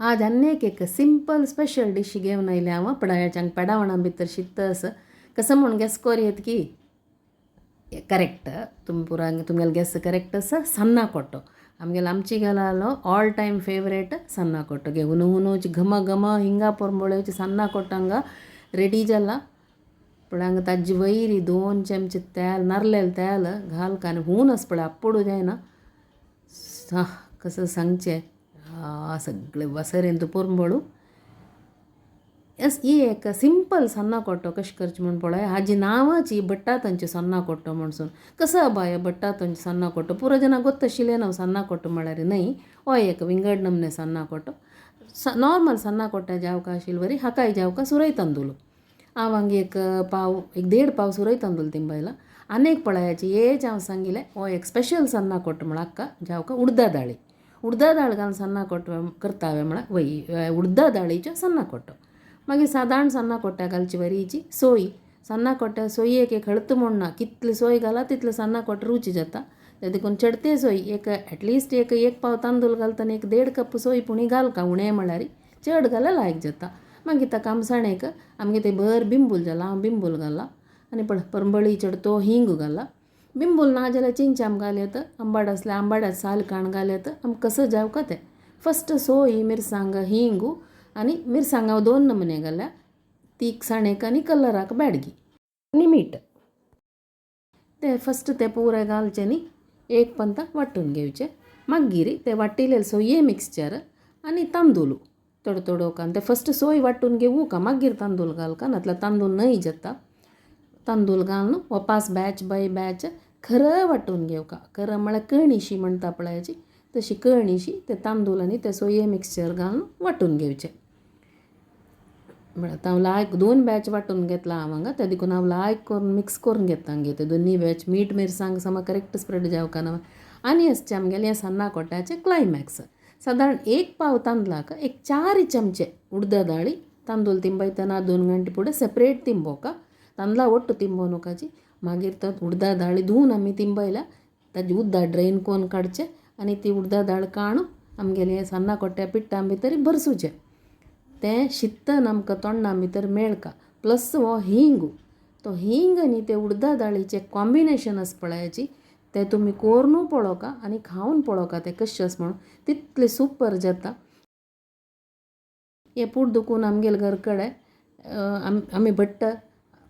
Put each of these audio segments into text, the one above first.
आज आनी एक सिंपल स्पेशल डिश घेवन आयलें हांव. पळयाच्यांक पेडावणा भितर शित्त आसा कसो म्हूण गॅस कोर की करेक्ट तुमी पुरा तुमगेले गॅस करेक्ट आसा. सन्ना कोट्टो आमगेले आमची गेलालो ऑल टायम फेवरेट सन्ना कोट्टो. गे हुनु हुनूची घम घम हिंगा पोरंबोळेची सन्ना कोट्टो रेडी जाला. पळय हांगा ताजे वयरी 2 चमचे तेल नारलेलें तेल घालका आनी हून आसा पळय आप्पोडू जायना. कसं सांगचें सगळे वसरेन तूं पोरंबोळू. ही एक सिंपल सन्ना कोट्टो कशें करचें म्हूण पळय. हाजी नांवाची भट्टा तांचे सन्ना कोट्टो म्हणसून कसो बाय भट्टा तांचे सन्ना कोट्टो पुरो जाणां गोत्त आशिल्लें ना सन्ना कोट्टो म्हळ्यार न्हय. हो एक विंगड नमने सन्ना कोट्टो. नॉर्मल सन्ना कोट्टा जावका आशिल्ले वरी हाकाय जावका सुरय तांदूळ. हांव हांगा एक पाव एक देड पाव सुरय तांदूळ तिंबयला. आनी एक पळयाची हेच हांव सांगिल्लें हो एक स्पेशल सन्ना कोट्टो म्हळ्यार हाका जावका उडदा दाळी. उडदा दाळ घालून सन्ना कोट्टो करता म्हळ्यार वय उडदा दाळीच्यो सन्ना कोट्टो. मागीर सादारण सन्ना कोट्ट्या घालची वरीची सोय सन्ना कोट्ट्या सोयेक एक हळत म्हूण ना, कितली सोय घाला तितले सन्ना कोट्ट रुची जाता. ते देखून चडते सोय एक एटलिस्ट एक एक पाव तांदूळ घालतना एक 1.5 कप सोय पुणी घालका, उणें म्हळ्यार चड घाल्यार लायक जाता. मागीर ताका आमसाणेक आमगे ते भर बिंबूल जाला, हांव बिंबूल घाला आनी पळय परंबळी चडतो हिंग घाला. बिंबूल ना जाल्यार चिंच आम घाल येता, आंबाड आसल्यार आंबाड्याच साल काण घाल येता, आम कसो जावका तें. फस्ट सोय मिरसांग हिंगू आनी मिरसांग हांव 2 नमुने घाल्या, तीखसाणेक आनी कलराक बेडगी आनी मीठ. ते फस्ट ते पुराय घालचे न्ही एक पंता वांटून घेवचे. मागीर ते वाटिल्ले सोये मिक्सचर आनी तांदूळ थोडो थोडो कान ते फस्ट सोय वांटून घेवू का मागीर तांदूळ घालका, नातल्यार तांदूळ न्हय जाता. तांदूळ घालून वापास बॅच बाय बॅच खरं वांटून घेवका. खरं म्हळ्यार कणीशी म्हणटा पळयाची तशी कणीशी ते तांदूळ आनी ते सोये मिक्सचर घालून वांटून घेवचे. म्हळ्यार आतां हांव लायक 2 बॅच वांटून घेतला हांव हांगा, ते देखून हांव लायक करून मिक्स करून घेता हांगे ते दोनी बॅच मीठ मिरसांग समा करेक्ट स्प्रेड जावका ना. आनी आसचें आमगेलें हें सन्ना कोट्याचें क्लायमॅक्स. सादारण 1 पाव तांदळाक एक 4 चमचे उडदा दाळी तांदूळ तिंबयतना 2 घंटे फुडें सेपरेट तिंबोवका, तांदळा ಒಟ್ಟು तिंबोवनकाची. मागीर तो उडदा दाळी धुवन आमी तिंबयल्या ताजी उदक ड्रेन कोन्न काडचें आनी ती उडदा दाळ काणू आमगेले सन्ना कोट्या पिट्टा भितर भरसुचें. तें शित्तन आमकां तोंडा भितर मेळका. प्लस हो हिंग, तो हिंग आनी ते उडदा दाळीचें कॉम्बिनेशन आसा पळयाची तें तुमी कोरनू पळोवका आनी खावन पळोवका तें कशें आसा म्हणून तितलें सुपर जाता. हें पूट दुखून आमगेले घर कडेन आमी भट्ट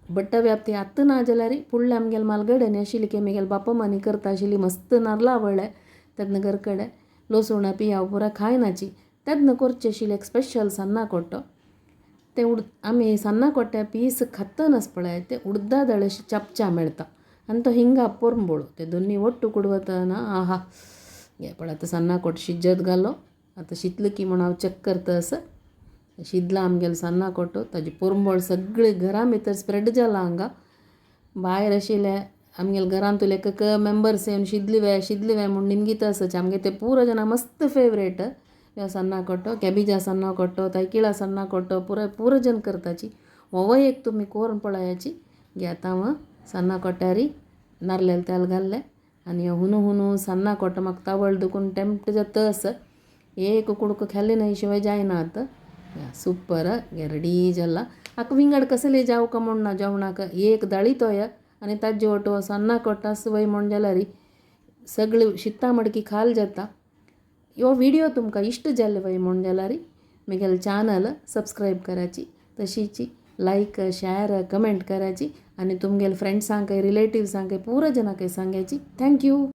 भट्ट व्याप्ती आत्तां ना जाल्यार फुडले आमगेले मालगड्यानी आशिल्ली की आमगेले बापा मानी करता आशिल्ली मस्त नारला वळ्ळे तेन्ना घर कडेन लसुणा पियाव पुरा खायनाची तेन्ना करचे आशिल्ले एक स्पेशल सन्ना कोट्टो. ते उड आमी सन्ना कोट्ट्या पीस खातना आसा पळय ते उडदा दाळ अशी चपचा मेळटा आनी तो हिंगा पोरंबोळो ते दोनी ಒಟ್ಟು कुडवतना आहा. हे पळय आतां सन्ना कोट शिजत घालो. आतां शितलें की म्हूण हांव चॅक करता आसा. शिजला आमगेलो सन्ना कोटो, ताजी पोरंबोळ सगळे घरा भितर स्प्रेड जाला हांगा. भायर आशिल्ले आमगेले घरांतले एक मेंबर्स येवन शिजली वे शिजली वे म्हूण निमगीत आसाचे. आमगे ते पुरो जाणां मस्त फेवरेट ह्यो सन्ना कोट्टो. कॅबेजा सन्ना कोट्टो, तायकिळा सन्ना कोट्टो पुरो पुरो जन करताची. होवय एक तुमी कोरून पळयाची. गे आतां हांव सन्ना कोट्यारी नारलेलें तेल घाल्लें आनी हुनू हुनू सन्ना कोट्टो म्हाका तावळ दुखून टेम्प्ट जाता आसा. एक कुडको खाली न्हय शिवाय जायना आतां. सुपर रेडी जाला. हाका विंगड कसले जावका म्हूण ना जेवणाक एक दाळी तोय आनी ताजे ओटो सन्ना कोट्टा आसा वय म्हूण जाल्यार सगळी शिता मडकी खाल जाता. ह्यो विडियो तुमकां इश्ट जाले वय म्हूण जाल्यार म्हगेलें चॅनल सबस्क्रायब कराची, तशीच लायक शेअर कमेंट कराची आनी तुमगेले फ्रेंड्सांकय रिलेटिव्सांकय पुरो जाणांकय सांगाची. Thank you.